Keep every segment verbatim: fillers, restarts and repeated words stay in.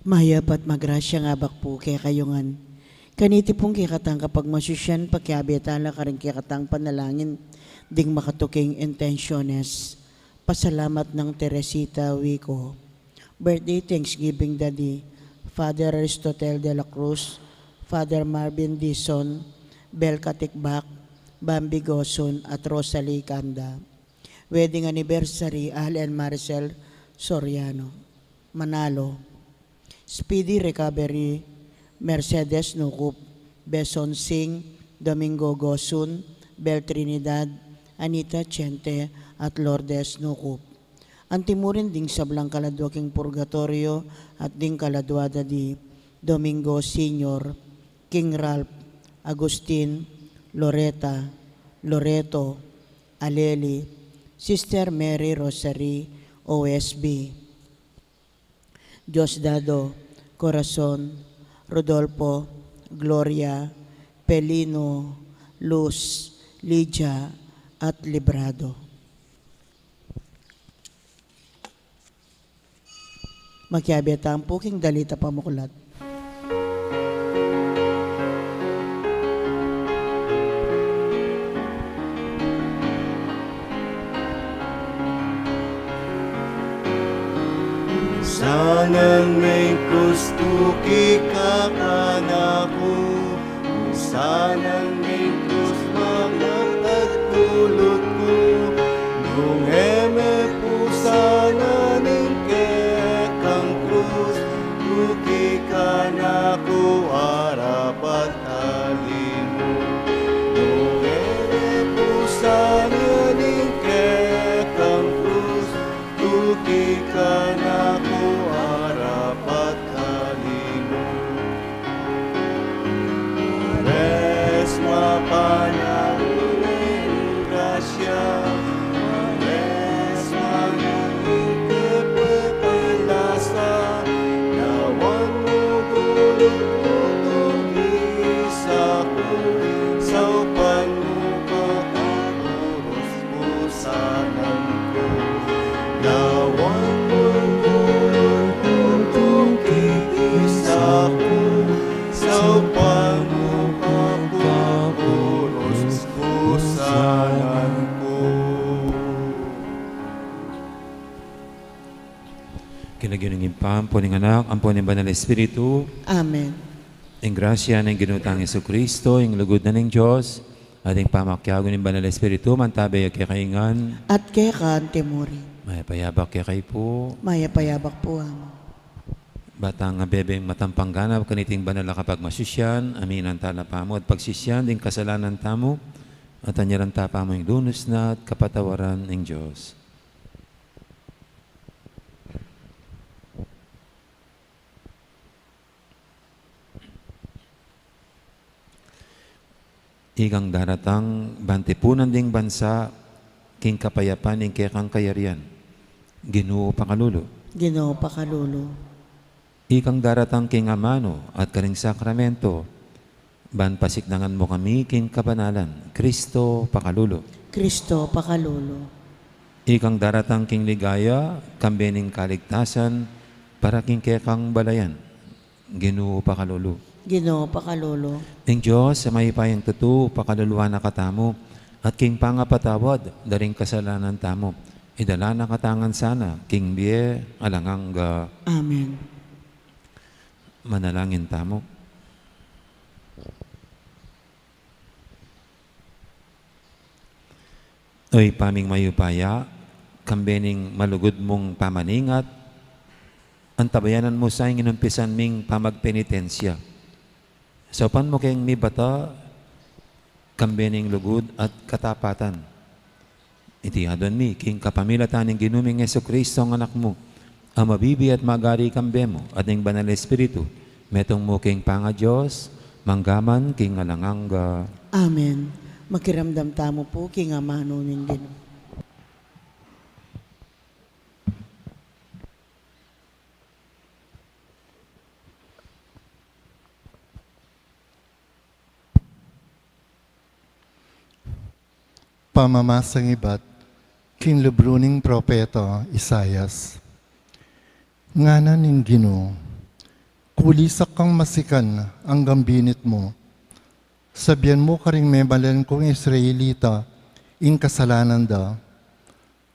Mayap at magrasyang abak pu kekayu ngan. Kaniti pung kekatang kapagmasusyan, pakiabe tala karing kekatang panalangin ding makatuking intensyones. Pasalamat nang Teresita Wico. Birthday Thanksgiving Daddy, Father Aristotel de la Cruz, Father Marvin Dizon, Bel Katikbak, Bambi Gosun, at Rosalie Canda. Wedding anniversary, Allen Maricel Soriano. Manalo. Speedy recovery, Mercedes Nucup, Beson Singh, Domingo Gosun, Bel Trinidad, Anita Chente, at Lourdes Nucup. Anti mu rin ding sablang kaladua king purgatorio at ding kaladua da di Domingo Senior, King Ralph, Agustin, Loreta, Loreto, Aleli, Sister Mary Rosary, O S B, Diosdado, Corazon, Rodolfo, Gloria, Pelino, Luz, Lydia, at Librado. Makiabe tamu pu king dalit a pamuklat. Pusanan ming krus tuki ka kanaku, pusanan ming krus maglatad tulut ku, nung e me pusanan ing kekang krus tuki kanaku, arapat talimu. Nung e me pusanan ing kekang krus tuki kanaku, arapat talimu. Mares mapanahun ing grasya, mares manang ing kepepanlasa, lawan mu gulung utungki saku, saupan mu ka kurus pusanan ku. Lawan mu gulung utungki saku, saupan mu ka kurus pusanan ku. King lagyu ning Ibpa, ampo ning Anak, ampo ning Banal Espiritu. Amen. Ing grasya ning Ginu tang Jesucristo, ing lugud na ning Dios, at ing pamakiabe ning Banal Espiritu, mantabe ya kekayu ngan. At keka anti mu rin. Mayap a yabak kekayu pu. Mayap a yabak pu, Among. Ba tang mabebeng matampang ganap kaniting banal a kapagmasusyan, aminan tala pamu at pagsisian ding kasalanan tamu, at anyaran ta pamu ing lunus na at kapatawaran ning Dios. Ikang daratang ban tipunan ding bansa king kapayapan ning kekang kayarian. Ginu, pakalulu. Ginu, pakalulu. Ikang daratang king amanu at karing sakramento, ban pasiknangan mu kami king kabanalan. Kristo, pakalulu. Kristo, pakalulu. Ikang daratang king ligaya, kambe ning kaligtasan, para king kekang balayan. Ginu, pakalulu. Ginu, pakalulu. Ing Dios a mayupayang tutu, pakaluluan na katamu, at king pangapatawad da ring kasalanan tamu, idala na katamu ngan sana king bie alang angga. Amen. Manalangin tamu. O Ibpa ming mayupaya, kambe ning malugud mung pamaningat, antabayanan mu sa ing inumpisan ming pamagpenitensya. Saupan mu keng mibata, kambe ning lugud at katapatan. Iti aduan mi king kapamilatan ning Ginu ming Jesucristo, ing Anak mu, a mabibie at magari kambe mu at ning Banal Espiritu, metung mu king pangaDios, mangga man king alang angga. Amen. Makiramdam tamu pu king amanu ning Ginu. Pamamasang ibat king libru ning propeta Isaias. Ngana ning Ginu, Kulisak kang masikan anggang binit mu. Sabian mu karing memalen kung Israelita ing kasalanan da.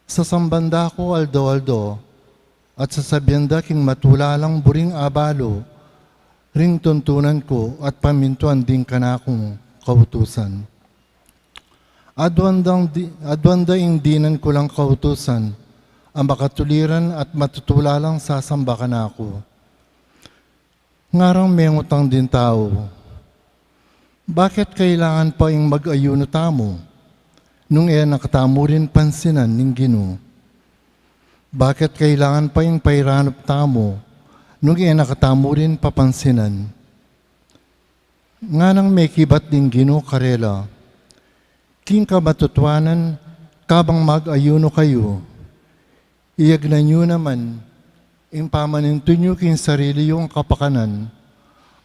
Sasamban da ku aldo-aldo, at sasabian da king matula lang buring abalu ring tuntunan ku at pamintuan ding kanakung kautusan. Aduan dang di-, aduan da ing dinan ku lang kautusan a makatuliran at matutula lang sasamba kanaku. Ngarang mengutang ding tau, "Bakit kailangan pa ing mag-ayuno tamu nung e na katamu rin pansinan ning Ginu? Bakit kailangan pa ing pairanup tamu nung e na katamu rin papansinan?" Nganang mekibat ding Ginu karela, "King kamatutuanan, kabang mag-ayuno kayu, iyagnan yu naman ing pamanintun yu king sarili yung kapakanan,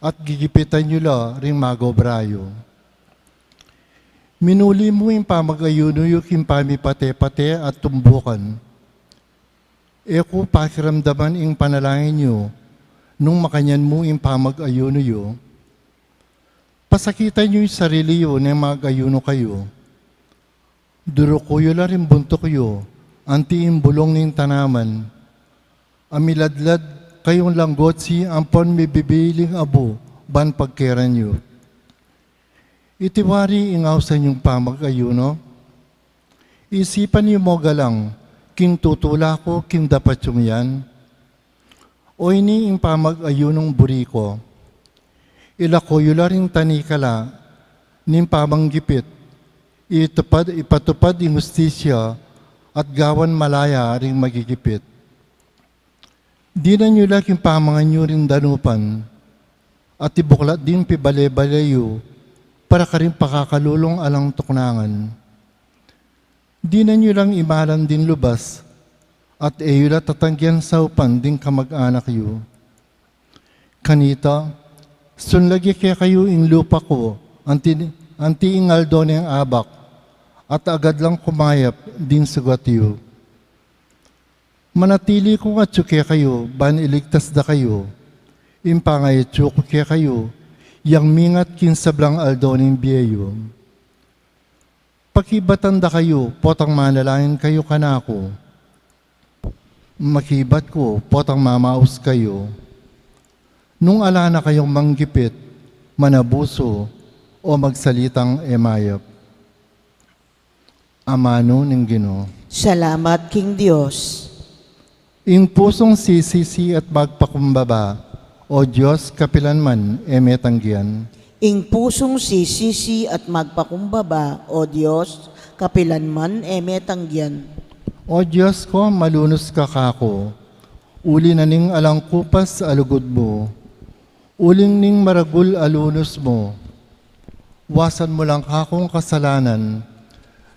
at gigipitan yu la ring mag-obra yu. Minuli mu ing pamag-ayuno yu king pamipate-pate at tumbukan. E ku pakiramdaman ing panalangin yu nung makanyan mu ing pamag-ayuno yu. Pasakitan yu ing sarili yu neng mag-ayuno kayu. Duruku yu la ring buntuk yu anti ing bulung ning tanaman, a miladlad kayung langgotsi ampon mibibiling abu ban pagkeran yu. Iti wari ing ausan yung pamag-ayuno. Isipan yu mu galang king tutula ku king dapat yung yan. O ini ing pamag-ayunong buri ku. Ilako yu la ring tanikala ning pamanggipit, itupad, ipatupad ing hustisya, at gawan malaya ring magigipit. Dinan yu la king pamangan yu ring danupan, at ibuklat ding pibale-bale yu para karing pakakalulung alang tuknangan. Dinan yu lang imalan ding lubas, at e yu la tatanggian saupan ding kamag-anak yu. Kanita, sunlagi kekayu ing lupa ku anti, anti ing aldo neng abak, at agad lang kumayap ding sugat yu. Manatili kung atyu kekayu ban iligtas da kayu. Ing pangayatyu ku kekayu, yang mingat king sablang aldo ning bie yu. Pakibatan da kayu potang manalangin kayu kanaku. Makibat ku potang mamaus kayu. Nung ala na kayung manggipit, manabusu, o magsalitang e mayap." Amanu ning Ginu. Salamat king Dios. Ing pusung sisisi at magpakumbaba, O Dios, kapilan man e me tanggian. Ing pusung sisisi at magpakumbaba, O Dios, kapilan man e me tanggian. O Dios ku, malunus ka kaku, uli na ning alang kupas a lugud mu. Uling ning maragul a lunus mu, wasan mu lang kakung kasalanan,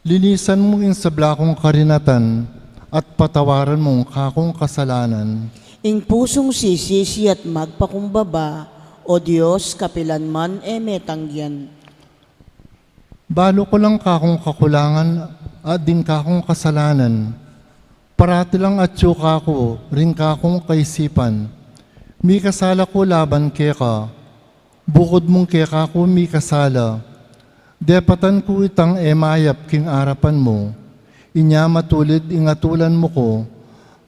linisan mu ing sabla kung karinatan, at patawaran mu kakung kasalanan. Ing pusung sisisi at magpakumbaba, O Dios, kapilan man e me tanggian. Balu ku lang kakung kakulangan at ding kakung kasalanan. Parati lang atyu kaku ring kakung kaisipan. Mikasala ku laban keka. Bukud mung keka ku mikasala. Depatan ku itang e mayap king arapan mu. Inya matulid ing atulan mu ku,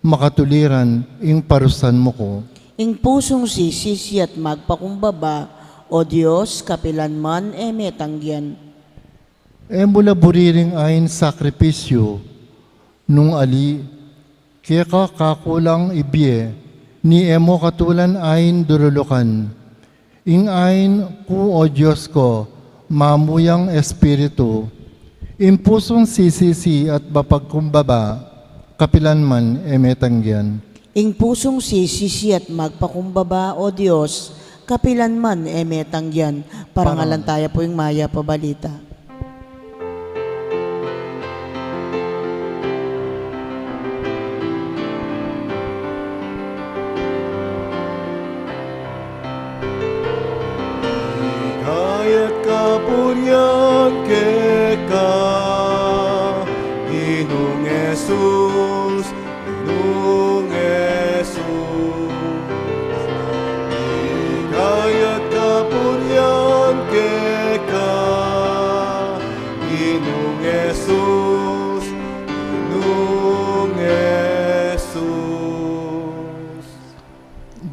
makatuliran ing parusan mu ku. Ing pusung sisisi at magpakumbaba, O Dios, kapilan man e me tanggian. E mu la buri ring ain sakripisyu, nung ali, keka kaku lang ibie, ni e mu katulan ain durulukan. Ing ain ku, O Dios ku, mamuyang espiritu. Ing pusung sisisi at mapagkumbaba, kapilan man e me tanggian. Ing pusung sisisi at magpakumbaba, O Dios, kapilan man e me tanggian. Parangalan taya pu ing mayap a balita. Ligaya at kapurian keka, Ginung Jesus, Ginung Jesus.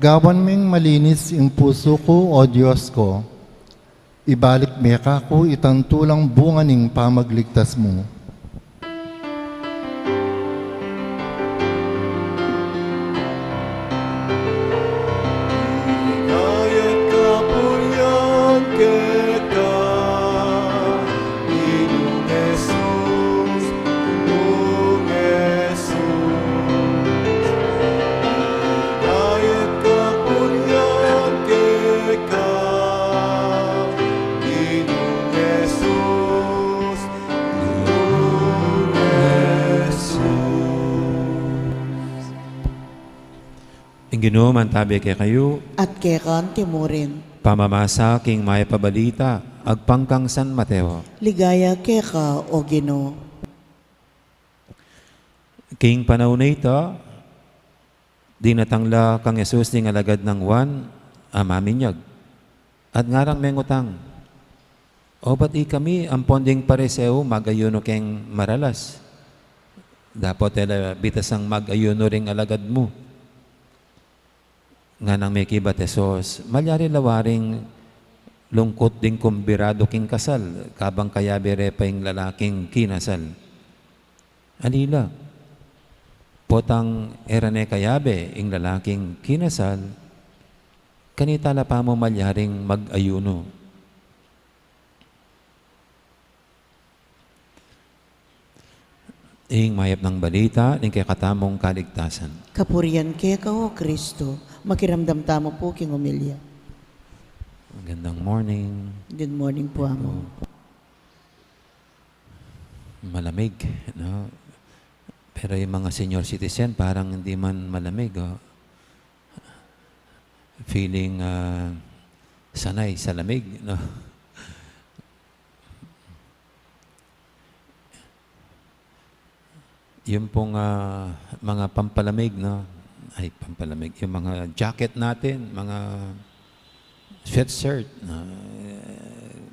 Gawan ming malinis ing pusu ku, O Dios ku, ibalik me kaku itang tulang bunga ning pamagligtas mu. Ligaya at kapurian keka, Ginung Jesus, Ginung Jesus. Ligaya at kapurian keka, Ginung Jesus, Ginung Jesus. Ing Ginu mantabi kekayu. At keka antimurin. Pamamasa king Mayap a Balita agpang kang San Mateo. Ligaya keka, O Ginu. King panaun a ita, dinatang la kang Jesus ding alagad nang Juan a maminyag. At ngarang mengutang, "O ba't ikami ampon ding Pariseo magayunu keng maralas? Dapot e la bitasang magayunu ring alagad mu." Nganang mekibat Jesus, "Malyari la waring lungkut ding kumbidadu king kasal, kabang kayabe re pa ing lalaking kinasal? Ali la, potang e ra ne kayabe ing lalaking kinasal, kanita la pamu malyaring mag-ayunu." Ing mayap nang balita ning kekatamung kaligtasan. Kapurian keka, O Kristo. Makiramdam tamu pu king homilya. Magandang morning. Good morning pu, Amo. Malamig, no? Pero yung mga senior citizen, parang hindi man malamig, oh. Feeling, ah, sanay sa lamig, no? Yung pong, ah, mga pampalamig, no? Ay, pampalamig. Yung mga jacket natin, mga sweatshirt, no?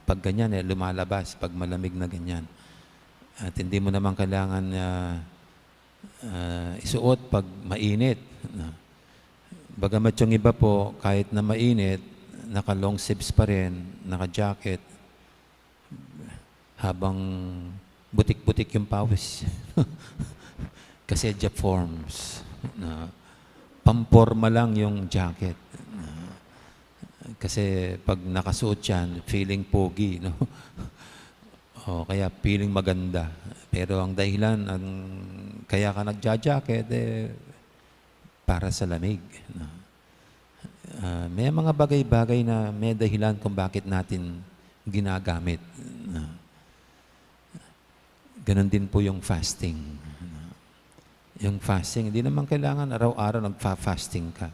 Pag ganyan, eh, lumalabas, pag malamig na ganyan. At hindi mo naman kailangan, ah, ah, isuot pag mainit, no? Bagamat yung iba po, kahit na mainit, naka long sleeves pa rin, naka jacket, habang butik-butik yung pawis. Kasi Jaforms, no? Pamporma lang yung jacket, no? Kasi pag nakasuot yan, feeling pogi, no? O kaya feeling maganda. Pero ang dahilan, ang kaya ka nagja-jacket, eh, para sa lamig, no? Ah, may mga bagay-bagay na may dahilan kung bakit natin ginagamit, no? Ganun din po yung fasting, no? Yung fasting, hindi naman kailangan araw-araw nagfa-fasting ka.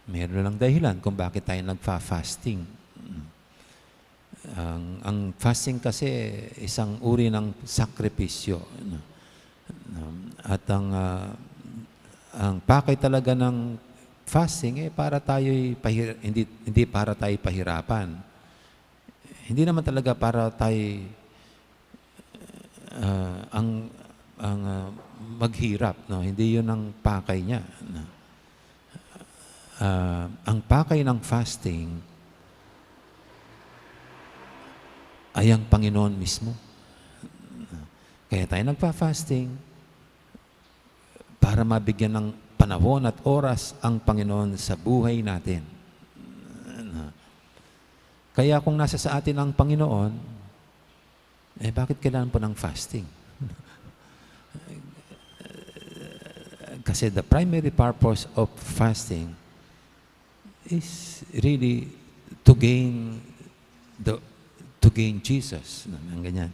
Meron lang dahilan kung bakit tayo nagfa-fasting. Ang, ang fasting kasi isang uri ng sakripisyo, no? Um, at ang, ah, ang pakay talaga ng fasting, eh, para tayo'y pahir-, hindi, hindi para tayo pahirapan. Hindi naman talaga para tayo, ah, ang, ang, ah, maghirap, no? Hindi yun ang pakay niya, no? Ah, ang pakay ng fasting ay ang Panginoon mismo. Kaya tayo nagfa-fasting para mabigyan ng panahon at oras ang Panginoon sa buhay natin. Kaya kung nasa sa atin ang Panginoon, eh, bakit kailangan po ng fasting? Kasi the primary purpose of fasting is really to gain the, to gain Jesus. Ang ganyan.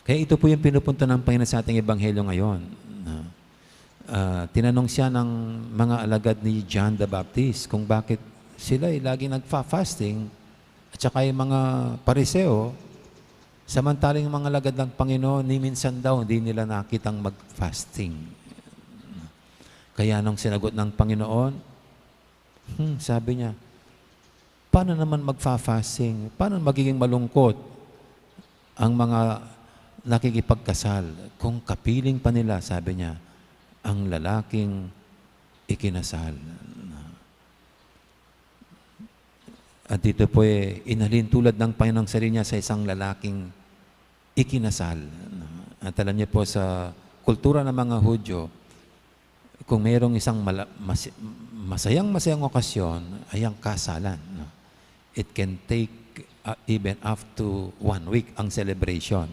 Kaya ito po yung pinupunto ng Panginoon sa ating ebanghelyo ngayon. Ah, ah, tinanong siya ng mga alagad ni John the Baptist kung bakit sila ay laging nagfa-fasting at saka yung mga Pariseo, samantalang yung mga alagad ng Panginoon, ni minsan daw hindi nila nakitang mag-fasting. Kaya nung sinagot ng Panginoon, hmm, sabi niya, "Paano naman magfa-fasting? Paano magiging malungkot ang mga nakikipagkasal kung kapiling pa nila," sabi niya, "ang lalaking ikinasal?" At dito po, eh, inalin tulad ng Panginoon ang sarili niya sa isang lalaking ikinasal. At alam niyo po, sa kultura ng mga Hudyo, kung mayroong isang mala-, mas-, masayang-masayang okasyon, ay ang kasalan, no? It can take, uh, even up to one week ang celebration.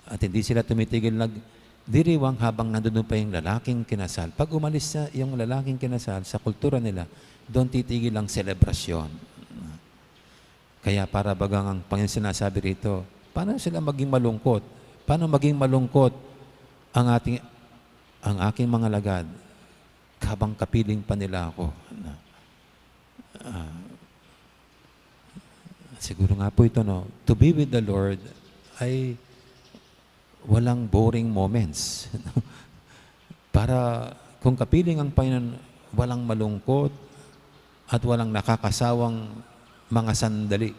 At hindi sila tumitigil nagdiriwang habang nandun pa yung lalaking kinasal. Pag umalis na yung lalaking kinasal sa kultura nila, doon titigil ang selebrasyon. Kaya para bagang ang Panginoon sinasabi rito, paano sila maging malungkot? Paano maging malungkot ang ating, ang aking mga lagad habang kapiling pa nila ako? Ah, siguro nga po ito, no? To be with the Lord ay walang boring moments. Para kung kapiling ang Panginoon, walang malungkot at walang nakakasawang mga sandali.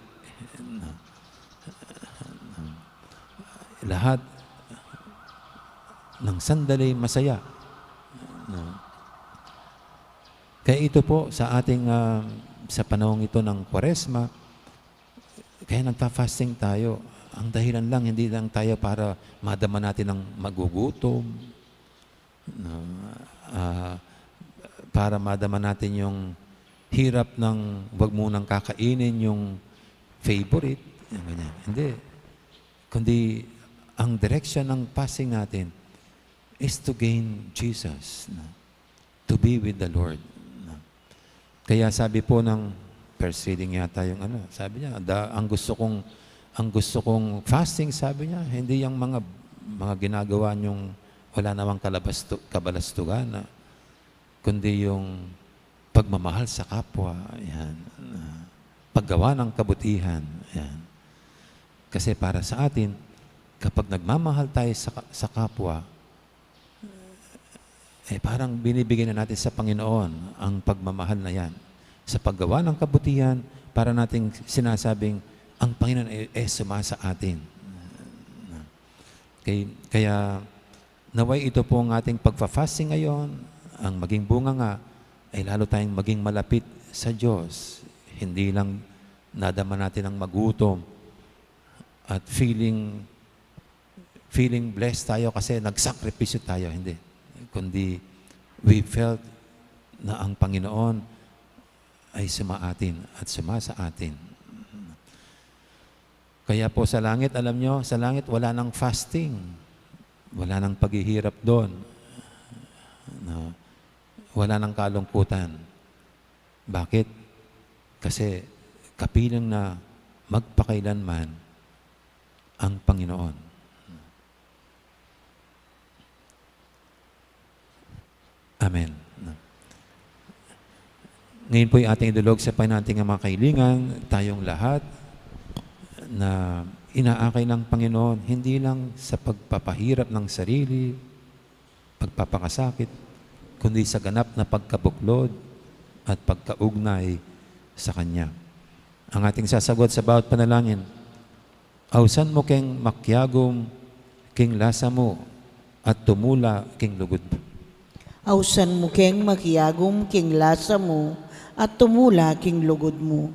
Lahat ng sandali masaya. Kaya ito po, sa ating, ah, sa panahong ito ng Kwaresma, kaya nagfa-fasting tayo. Ang dahilan lang, hindi lang tayo para madama natin ang magugutom, no? Ah, para madama natin yung hirap ng wag munang kakainin yung favorite, yung ganyan. Hindi. Kundi ang direksyon ng fasting natin is to gain Jesus, no? To be with the Lord, no? Kaya sabi po ng first reading yata yung ano, sabi niya, "Da-, ang gusto kong, ang gusto kong fasting," sabi niya, "hindi yung mga, mga ginagawa niyong wala namang kalabastu-, kabalastugan, ah, kundi yung pagmamahal sa kapwa, yan, ah, paggawa ng kabutihan, yan." Kasi para sa atin, kapag nagmamahal tayo sa ka-, sa kapwa, eh, parang binibigay na natin sa Panginoon ang pagmamahal na yan. Sa paggawa ng kabutihan, para nating sinasabing, "Ang Panginoon, eh, eh, suma sa atin." Kay-, kaya, naway ito po ang ating pagfa-fasting ngayon, ang maging bunga nga ay lalo tayong maging malapit sa Diyos. Hindi lang nadama natin ang magutom at feeling, feeling blessed tayo kasi nagsakripisyo tayo, hindi. Kundi we felt na ang Panginoon ay suma atin at suma sa atin. Kaya po sa langit, alam nyo, sa langit wala nang fasting, wala nang paghihirap doon, no? Wala nang kalungkutan. Bakit? Kasi kapiling na magpakailanman ang Panginoon. Amen. Ngayon po'y ating idulog sa Panginoon ating mga kahilingan, tayong lahat na inaakay ng Panginoon, hindi lang sa pagpapahirap ng sarili, pagpapakasakit, kundi sa ganap na pagkabuklod at pagkaugnay sa Kanya. Ang ating sasagot sa bawat panalangin, Ausan mu keng makiagum king lasa mu, at tumula king lugud mu. Ausan mu keng makiagum king lasa mu, at tumula king lugud mu.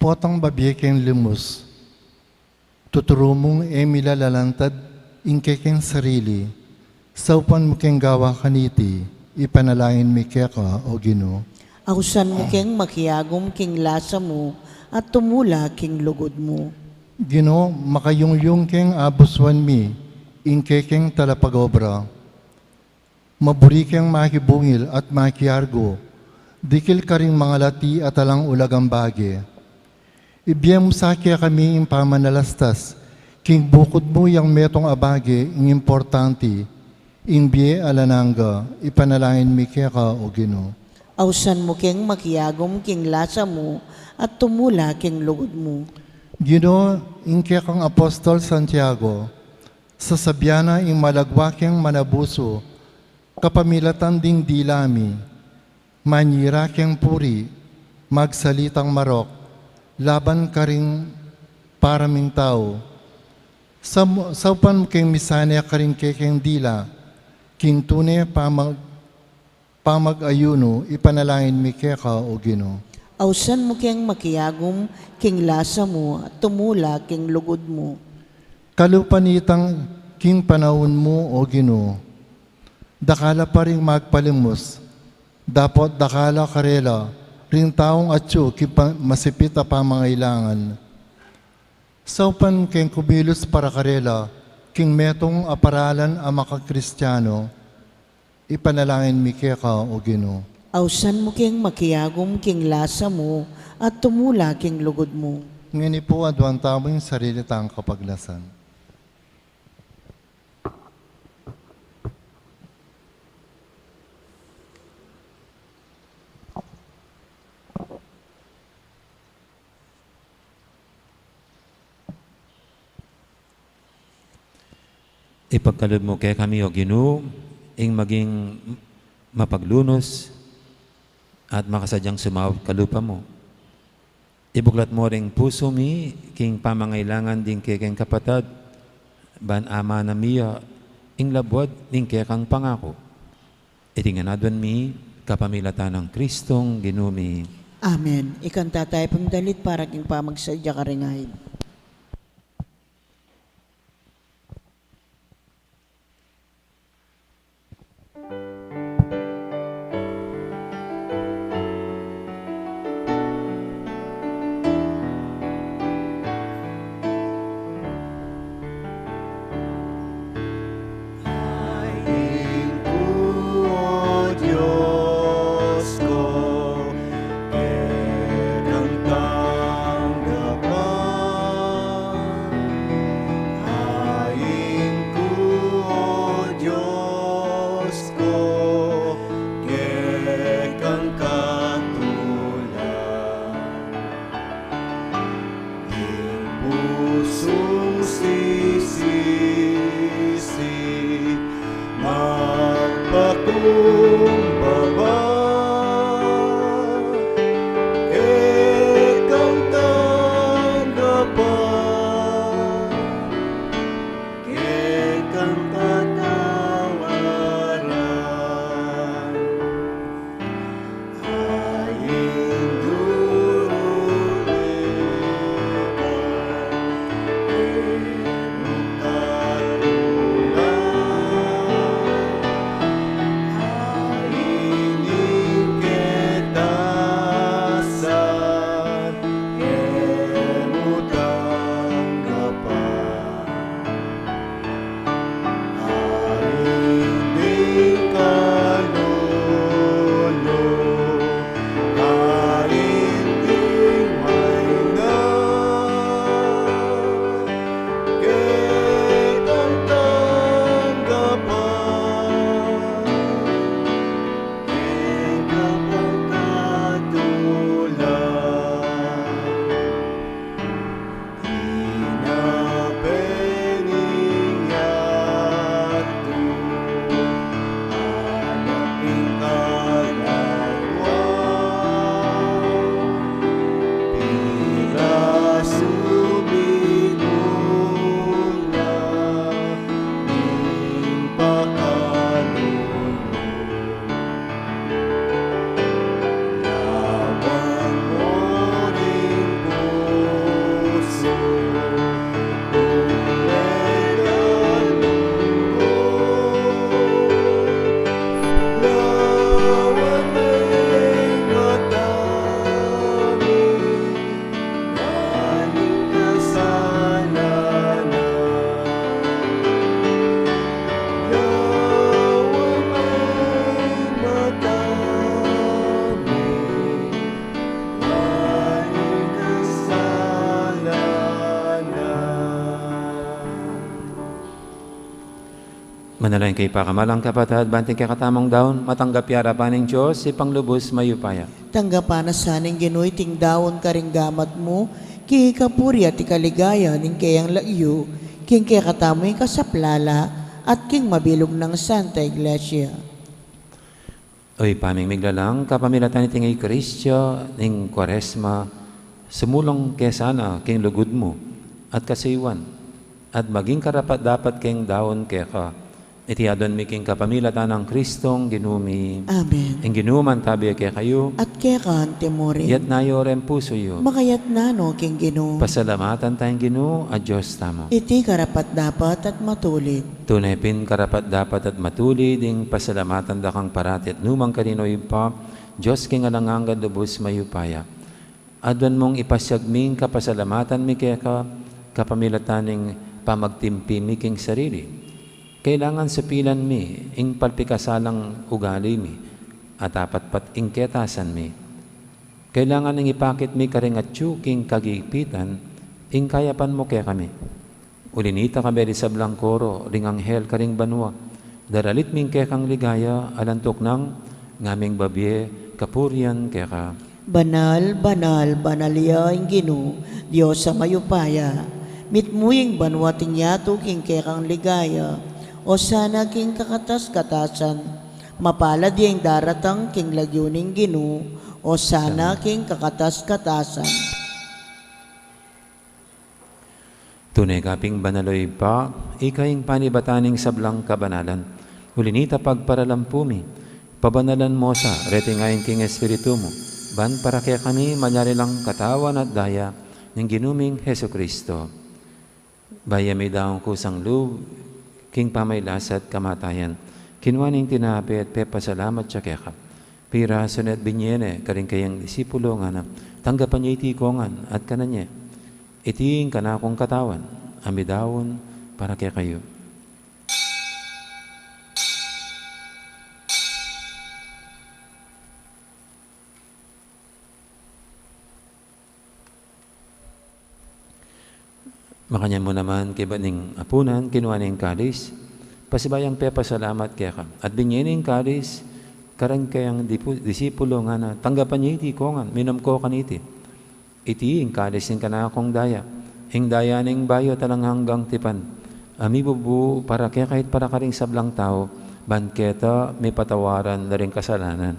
Potang babie keng limus. Tuturu mung e mila lalantad ing kekeng sarili, saupan mu keng gawa kaniti, ipanalangin mi keka, O Ginu. Ausan mu keng makiagum king lasa mu, at tumula king lugud mu. Ginu, makayungyung keng abusuan mi, ing kekeng talapagobra. Maburi keng makibungil at makiargu, dikil karing mangalati at alang ulagang bage. Ibie mu sa kekami ing pamanalastas, king bukud mu yang metung a bage ing importanti, ing bie alang angga, ipanalangin mi keka, O Ginu. Ausan mu keng makiagum king lasa mu, at tumula king lugud mu. Ginu, ing kekang apostol Santiago, sasabian na ing malagwa keng manabusu, kapamilatan ding dila mi, manyira keng puri, magsalitang marok, laban karing para ming tau. Sau-, saupan mu keng misane karing kekeng dila, king tune pamag-, pamag-ayunu, ipanalangin mi keka, O Ginu. Ausan mu keng makiagum king lasa mu, at tumula king lugud mu. Kalupa nitang king panaun mu, O Ginu. Dakal la pa ring magpalimus, dapot dakal la karela ring taung atyu king pa-, masipit a pamangailangan. Saupan keng kumilus para karela king metung a paralan a makakristiyanu, ipanalangin mi keka, O Ginu. Ausan mu keng makiagum king lasa mu, at tumula king lugud mu. Ngeni pu, aduan tamu ing sarili tang kapaglasan. Ipagkalub mu kekami, O Ginu, ing maging mapaglunus at makasadyang sumaup kalupa mu. Ibuklat mu ring pusu mi king pamangailangan ding kekeng kapatad, ban amana mi ya ing labuad ning kekang pangaku. Iti ngan aduan mi kapamilatan nang Kristong Ginu mi. Amen. Ikanta tayu pung dalit para king pamagsadya karing aid. Ain ku, O Dios ku, kekang katulan, ing pusung sisisi, magpakumbaba, kekang tanggapan, kekang katawaran. Manalangin kayu pakamalan kung kapatad, ban iting kekatamung daun matanggap ya arapan ning Dios, Ibpang lubus mayupaya. Tanggapan na sa ning Ginu iting daun karing gamat mu, king ikapuri at ikaligaya ning keyang lagyu, king kekatamung ikasaplala, at king mabilug nang Santa Iglesia. O Ibpa ming miglalang, kapamilatan niting Eukaristiya ning Kuaresma, sumulung ke sana king lugud mu at kasuyuan, at maging karapat-dapat keng daun keka. Iti aduan mi king kapamilatan nang Kristong Ginu mi. Amen. Ing Ginu mantabi kekayu. At keka mu rin. Itas yu ring pusu yu. Makaitas no king Ginu. Pasalamatan taya ing Ginu a Dios tamu. Iti karapat-dapat at matulid. Tune pin karapat-dapat at matulid ing pasalamatan da kang parati at nukarin man, o Ibpa, Dios king alang angga, lubus mayupaya. Aduan mung ipasiag mi ing kapasalamatan mi keka, kapamilatan ning pamagtimpi mi king sarili. Kailangan supilan mi ing palpikasalang ugali mi, at apatpat ing ketasan mi. Kailangan ing ipakit mi karing atyu king kagipitan, ing kayapan mu kekami. Uli nita, kayabe ring sablang koro ring anghel karing banua, daralit mi ing kekang ligaya, alang tuknang ngaming babie kapurian keka. Banal, banal, banal ya ing Ginu, Dios a mayupaya. Mitmu ing banua at ing yatu king kekang ligaya. Osana king kakatas-katasan. Mapalad ya ing daratang king lagyu ning Ginu. Osana king kakatas-katasan. Tune ka pin banal, o Ibpa, ika ing panibatan ning sablang kabanalan. Uli nita, pagparalan pu mi, pabanalan mu sa reting ain king Espiritu mu, ban para kekami malyari lang katawan at daya ning Ginu ming Jesucristo. Bayu ya midaun kusang lub king pamagkasakit at kamatayan, kinua ne ing tinape at pepasalamat ya keka. Pirasu ne at binie ne karing kayang disipulo, ngana, tanggapan ye iti kongan at kanan ye. Iti ing kanakung katawan a midaun para kekayu. Makanyan mu naman, kaybat ning apunan, kinua ne ing kalis, pasibayu yang pepasalamat keka, at binie ne ing kalis karing kayang dipu-, disipulo, ngana, tanggapan ye iti kongan, minum ko kaniti. Iti ing kalis ning kanakung daya, ing daya ning bayu at alang anggang tipan, a mibubu para kekayu at para karing sablang tau, ban keta mipatawaran la ring kasalanan.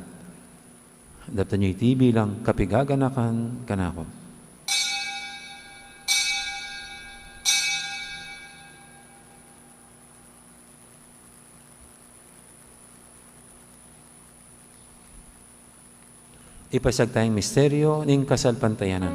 Daptan ye iti bilang kapaganakan kanaku. Ipasiag taya ing misteryu ning kasalpantayanan.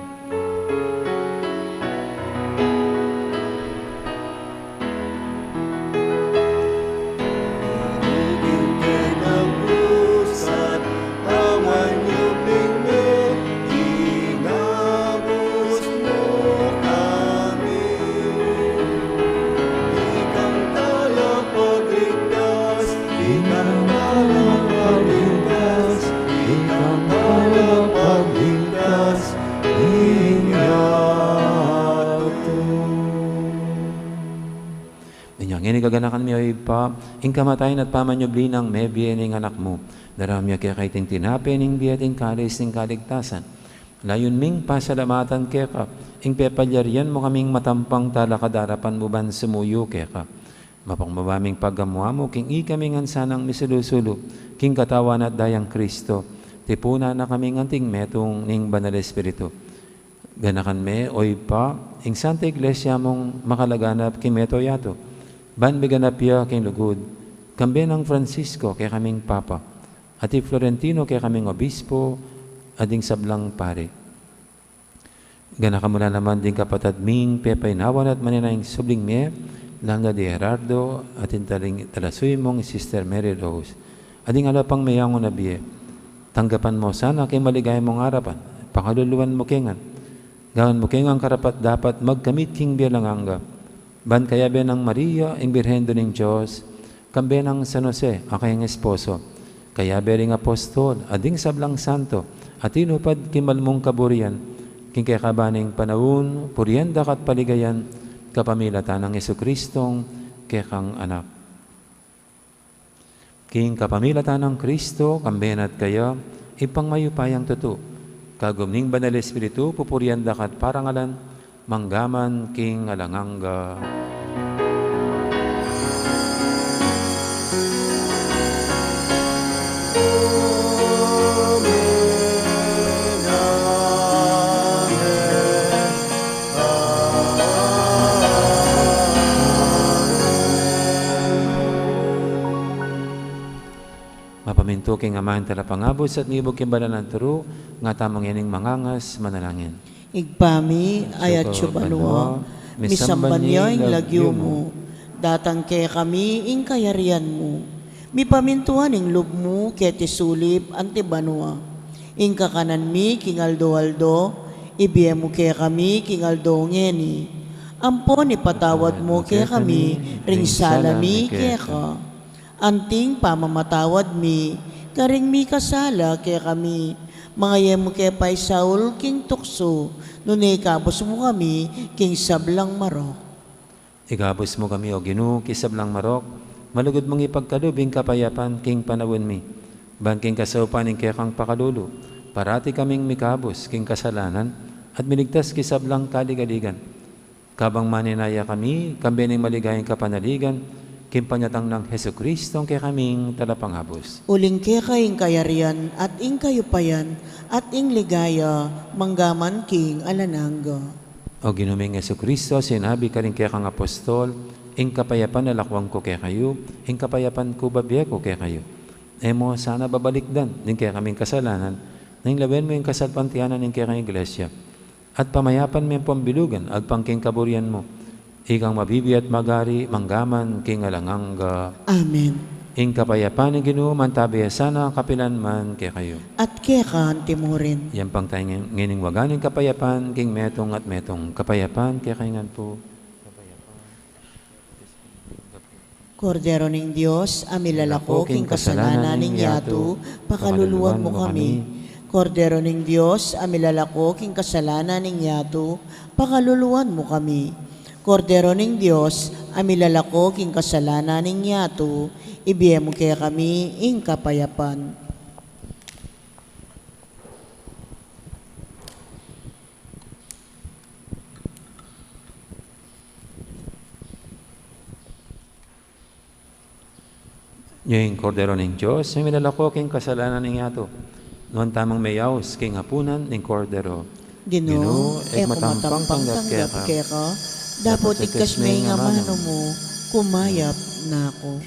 Ikang talapagligtas, ikang talapagligtas, ikang talapagligtas ning yatu. Inya ngeni gaganakan mi, o Ibpa, ing kamatayan at pamanyubli nang mebie ning Anak mu. Daraun mi keka iting tinape ning bie at ing kalis ning kaligtasan. Layun ming pasalamatan keka ing pepalyarian mu kaming matampang talakad king arapan mu ban sumuyu keka. Mapagmabaming pagamu-amu king ikami ngan sanang misulu-sulu king katawan at dayang Kristo, tipunan na kaming anting metung ning Banal Espiritu. Ganakan me, o Ibpa, ing Santa Iglesia mung makalaganap king mabilug a yatu, ban miganap ya king lugud, kambe nang Francisco kekaming Papa, at i Florentino kekaming Obispo, at ding sablang pari. Ganakan mu la naman ding kapatad ming pepainawan at manenaya king subling mie, lalo na di Gerardo, at ing taling talasuyu mung Sister Mary Rose, at ding ala pang meyangu na bie. Tanggapan mu sana king maligaya mung arapan, pakaluluan mu ke ngan. Gawan mu ke ngan karapat-dapat magkamit king bie alang angga. Ban kayabe nang Maria, ing Birhen Indu ning Dios, kambe nang San Jose, a kayang esposo, kayabe ring apostol, at ding sablang santo, a tinupad king mal mung kaburian, king kekaban ning panaun, purian da ka at paligayan, kapamilatan nang Jesucristong kekang Anak. King kapamilatan nang Kristo, kambe na at kaya, Ibpang mayupayang tutu, kagum ning Banal Espiritu, pupurian da ka at parangalan, mangga man king alang angga. Pamintu king aman talapangabus at mibug king banal a turu, nga tamu ngening mangangas manalangin. Ibpa mi, atsu ka banua, misamban ya ing lagyu mu, datang kekami ing kayarian mu, mipamintuan ing lub mu keti sulip anti banua. Ing kakanan mi king aldo-aldo, ibie mu kekami king aldo ngeni. Ampon ipatawad mu kekami ring sala mi keka, anting pamamatawad mi karing mikasala kekami. Manga e mu ke paisaul king tuksu, nune ikabus mu kami king sablang marok. Ikabus mu kami, O Ginu, king sablang marok, malugud mung ipagkalub ing kapayapan king panaun mi, ban king kasaupan ning kekang pakalulu, parati kaming mikabus king kasalanan at miligtas king sablang kaligaligan. Kabang manenaya kami, kambe ning maligayang kapanaligan, king panyatang nang Jesucristo, ing kekaming talapangabus. Uling keka ing kayarian, at ing kayupayan, at ing ligaya, manggaman king alang angga. O Ginu ming Jesucristo, sinabi karing kekang apostol, ing kapayapan lalakwan ku kekayu, ing kapayapan ku babie ku kekayu. E mu sana babalikdan ding kekaming kasalanan, nune lawen mu ing kasalpantayanan ning kekang iglesia. At pamayapan me ampon bilugan agpang king kaburian mu, ikang mabibie at magari manggaman king alang angga. Amen. Ing kapayapan ning Ginu mantabi ya sana kapilan man kekayu. At keka anti murin. Yampang tamu ngening waga ning kapayapan king metung at metung. Kapayapan kekayu ngan pu. Kordero ning Dios, a milalako king kasalanan ning yatu, pakaluluan mu kami. Kordero ning Dios, a milalako king kasalanan ning yatu, pakaluluan mu kami. Kordero ning Dios, a milalako king kasalanan ning yatu, ibie mu kekami ing kapayapan. Ing Kordero ning Dios, a milalako king kasalanan ning yatu. Nuan tamung meyaus king apunan ning Kordero. Ginu, e ku matampang tanggap keka, dapot igkas me ing amanu mu, kumayap na ku.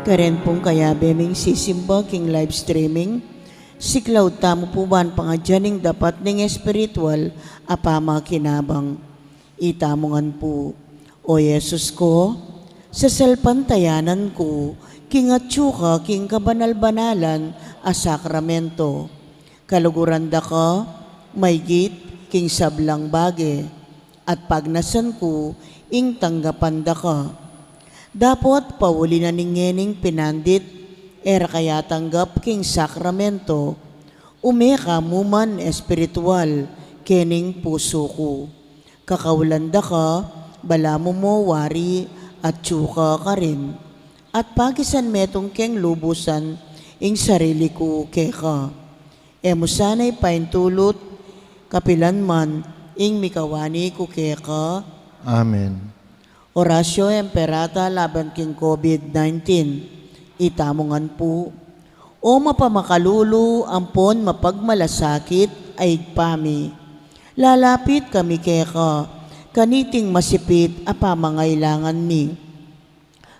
Karen pung kayabe ming sisimba king live streaming, siklaud tamu pu ban pangadyan ing dapat ning espiritual a pamakinabang. Itamu ngan pu. O Jesus ko, sasalpantayanan ku king atyu ka king kabanal-banalan a sakramento. Kaluguran da ka maygit king sablang bage, at pagnasan ku ing tanggapan da ka. Dapot pauli na ning ngening pinandit, e ra ka yatanggap king sakramento, ume ka mu man espiritual kening pusu ku. Kakaulan da ka, balamu mo wari atyu ka karin, at pakisan metung keng lubusan ing sarili ku keka. E mu sana ipaintulut kapilan man ing mikawani ku keka. Amen. Oratio Imperata laban king COVID nineteen. Itamu ngan pu. O mapamakalulu ampon mapagmalasakit a Ibpa mi, lalapit kami keka kaniting masipit a pamangailangan mi.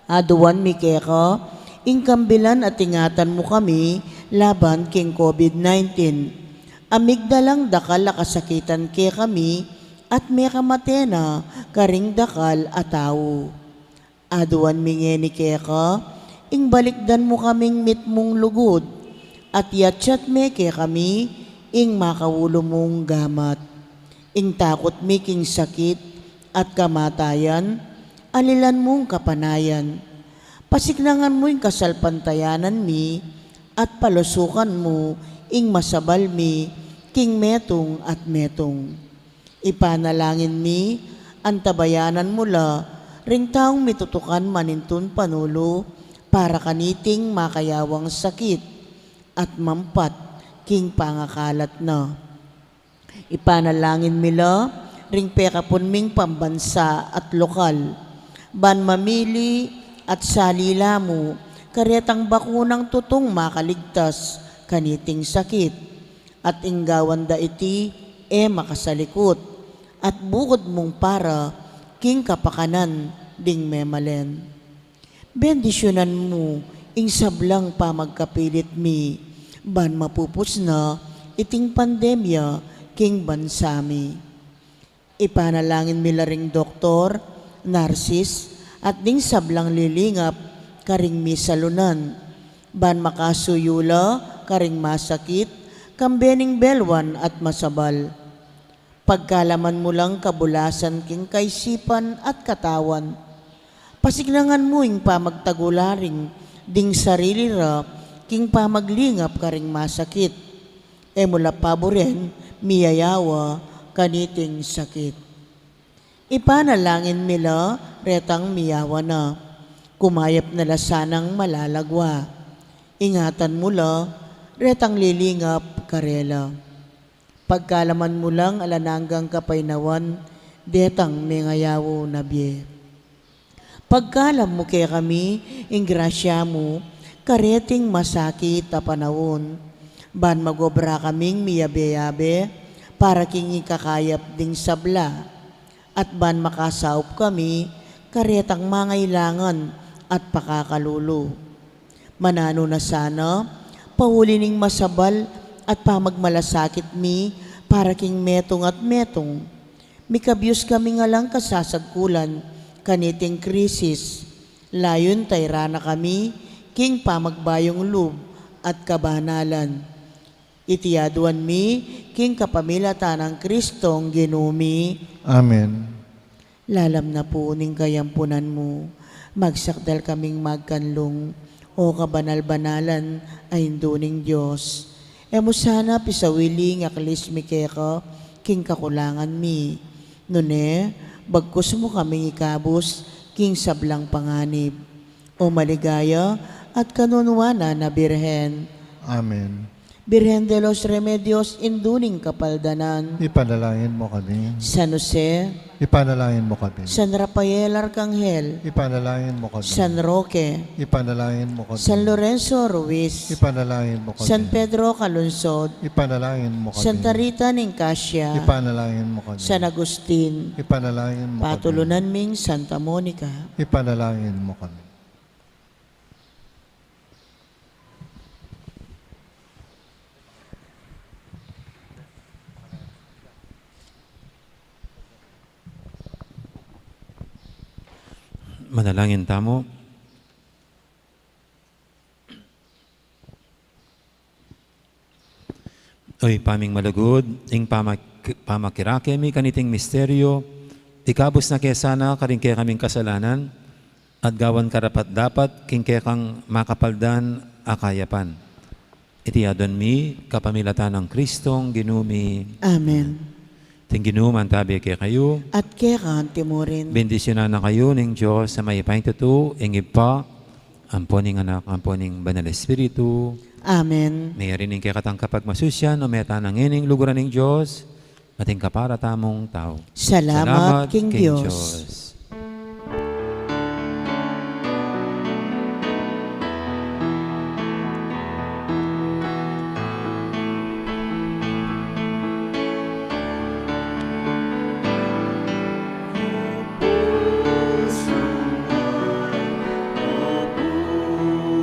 Aduan mi keka ing kambilan at ingatan mu kami laban king COVID nineteen. A migdalang dakal a kasakitan kekami at mekamate na karing dakal a tau. Aduan mi ngeni keka ing balikdan mu kaming mitmung lugud, at yatyat me kekami ing makaulu mung gamat. Ing takut mi king sakit at kamatayan, alilan mung kapanayan. Pasiknangan mu ing kasalpantayanan mi, at palusukan mu ing masabal mi king metung at metung. Ipanalangin mi, antabayanan mu la ring taung mitutukan manintun panulu para kaniting makayawang sakit at mampat king pangakalat na. Ipanalangin mi la ring pekapun ming pambansa at lokal, ban mamili at salila mu karetang bakunang tutung makaligtas kaniting sakit, at ing gawan da iti e makasalikut, at bukud mung para king kapakanan ding memalen. Bendisyunan mu ing sablang pamagkapilit mi, ban mapupus na iting pandemya king bansa mi. Ipanalangin mi la ring doktor, narsis, at ding sablang lilingap karing misalunan, ban makasuyu la karing masakit, kambe ning belwan at masabal. Pagkalaman mu lang kabulasan king kaisipan at katawan. Pasiknangan mu ing pamagtagularing ding sarili ra king pamaglingap karing masakit. E mu la paburen miyayawa kaniting sakit. Ipanalangin mi la retang miyawa na. Kumayap na la sanang malalagwa. Ingatan mu la retang lilingap karela. Pagkalaman mu lang alang anggang kapaynawan detang mengayaw na bie. Pagkalam mu kekami ing grasya mu kareting masakit a panaun, ban magobra kaming miyabe-yabe para king ikakayap ding sabla, at ban makasaup kami karetang mangailangan at pakakalulu. Mananu na sana, pauli ning masabal at pamagmalasakit mi para king metung at metung, mikabyus kami ngan lang kasasagkulan kaniting krisis, layun tayran na kami king pamagbayung lub at kabanalan. Iti aduan mi king kapamilatan nang Kristong Ginu mi. Amen. Lalam na pu ning kayampunan mu, magsakdal kaming magkanlung, O kabanal-banalan a Indu ning Dios. E mu sana pisawili ing aklis mi keka king kakulangan mi. Nune, bagkus mu kaming ikabus king sablang panganib. O maligaya at kanunuanan a Birhen. Amen. Birhen de los Remedios, Indu ning Kapaldanan. Ipanalangin mu kami. San Jose. Ipanalangin mo kami. San Rafael Arkanghel. Ipanalangin mo kami. San Roque. Ipanalangin mo kami. San Lorenzo Ruiz. Ipanalangin mo kami. San Pedro Calungsod. Ipanalangin mo kami. Santa Rita Nicasia. Ipanalangin mo kami. San Agustin. Ipanalangin mo kami. Patulunan ming Santa Monica. Ipanalangin mo kami. Manalangin tamu. O Ibpa ming malugud, ing pamak-, pamakirake mi kaniting misteryo, ikabus na ke sana karing kekaming kasalanan, at gawan karapat-dapat king kekang makapaldan a kayapan. Iti adwan mi kapamilatan nang Kristong Ginu mi. Amen. Ing Ginu mantabi kekayu. At keka antimurin. Bendisyunan na kayu ning Dios a mayupayang tutu, ing Ibpa, ampo ning Anak, ampo ning Banal Espiritu. Amen. Mayari ning kekatang kapagmasusyan, o meta na ngening luguran ning Dios, ating kapara tamung tau. Salamat king Dios.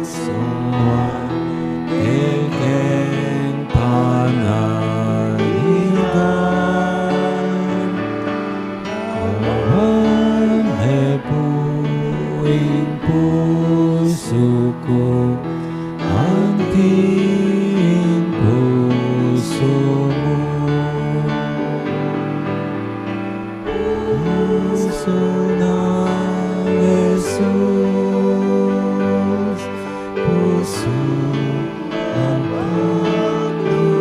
Sumwan kekeng panaligan, awan ne pu ing pusu ku, anti ing pusu mu. Pusu nang Jesus, pusu a paglunus.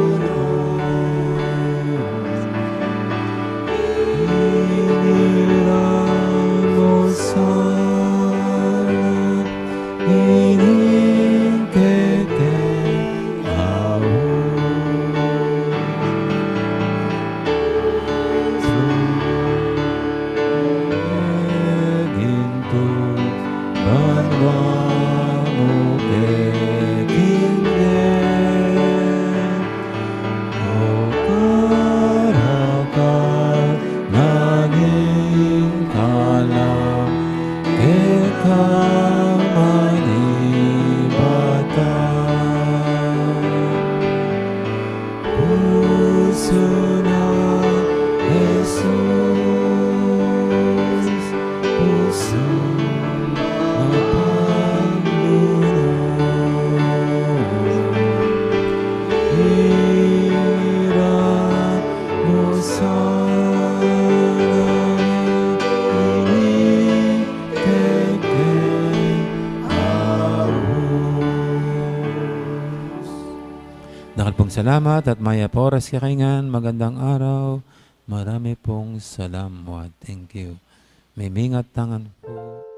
Inilang mu sana ining kekeng aut. Gintu banua mu kekeng o karakat na ning kalam kekang manibatan. Pusu nang Jesus, pusu a paglunus. Ira mu sana ining kekeng aut. Dakal pung salamat at mayap a oras kekayu ngan. Magandang araw. Marami pung salamat. Thank you. Mimingat tangan po.